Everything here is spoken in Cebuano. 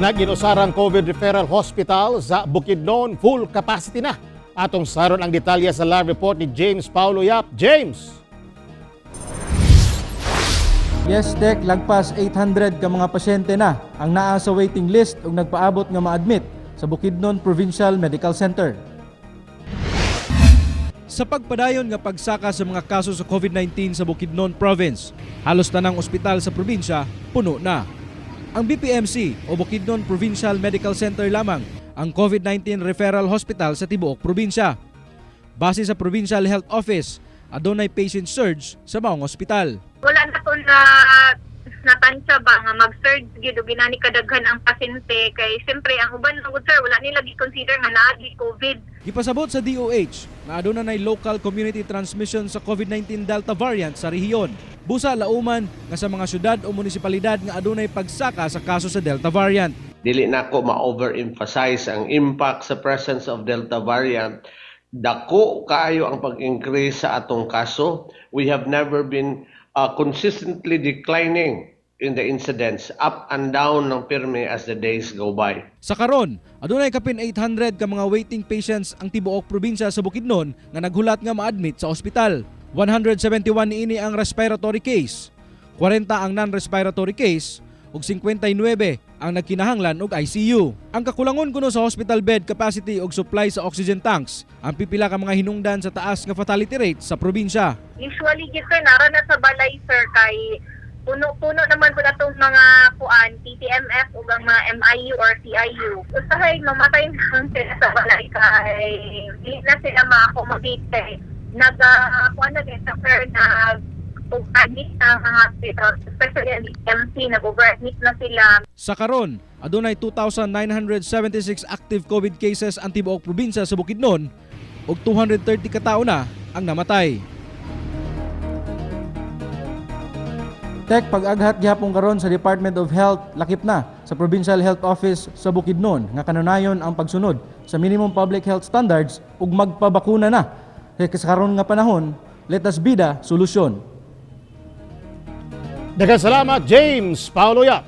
Nag-inusarang COVID Referral Hospital sa Bukidnon, full capacity na. Atong saron ang detalye sa live report ni James Paulo Yap. James! Yes, Tek, lagpas 800 ka mga pasyente na ang naa sa waiting list ug nagpaabot nga ma-admit sa Bukidnon Provincial Medical Center. Sa pagpadayon nga pagsaka sa mga kaso sa COVID-19 sa Bukidnon Province, halos tanang ospital sa probinsya puno na. Ang BPMC o Bukidnon Provincial Medical Center lamang ang COVID-19 referral hospital sa tibuok probinsya. Base sa Provincial Health Office, adunay patient surge sa maong ospital. Wala na to na natansya ba nga mag-surge gid og ginani kadaghan ang pasyente, kay siyempre ang uban na gud, sir, wala nila gi-consider nga naagi COVID. Gipasabot sa DOH nga aduna nay local community transmission sa COVID-19 Delta variant sa rehiyon. Busa lauman nga sa mga syudad o munisipalidad nga adunay pagsaka sa kaso sa Delta variant. Dili nako ma-overemphasize ang impact sa presence of Delta variant. Dako kaayo ang pag-increase sa atong kaso. We have never been consistently declining in the incidence, up and down ng pirmi as the days go by. Sa karon, adunay kapin 800 ka mga waiting patients ang tibuok probinsya sa Bukidnon nga naghulat nga ma-admit sa ospital. 171 niini ang respiratory case, 40 ang non-respiratory case ug 59 ang nagkinahanglan og ICU. Ang kakulangon kuno sa hospital bed capacity ug supply sa oxygen tanks ang pipila ka mga hinungdan sa taas nga fatality rate sa probinsya. Usually gid, sir, nara na sa balay, sir, kay puno-puno naman po atong mga kuan PTMF ug ang mga MIU or CIU. Usahay mamatay na lang sila sa balay kay dili na sila ma-accommodate kay naga kuan na din sa, sir, nag admit na ang mga hospital, especially ang BMC, nag-over-admit na sila. Sa karon, adunay 2,976 active COVID cases ang tibuok probinsya sa Bukidnon ug 230 ka tawo na ang namatay. Tek, pag-aghat gihapon karon sa Department of Health lakip na sa Provincial Health Office sa Bukidnon nga kanunayon ang pagsunod sa minimum public health standards ug magpabakuna na. Kay sa karon nga panahon, let us be the solution. Daghang salamat, James Paulo Yap.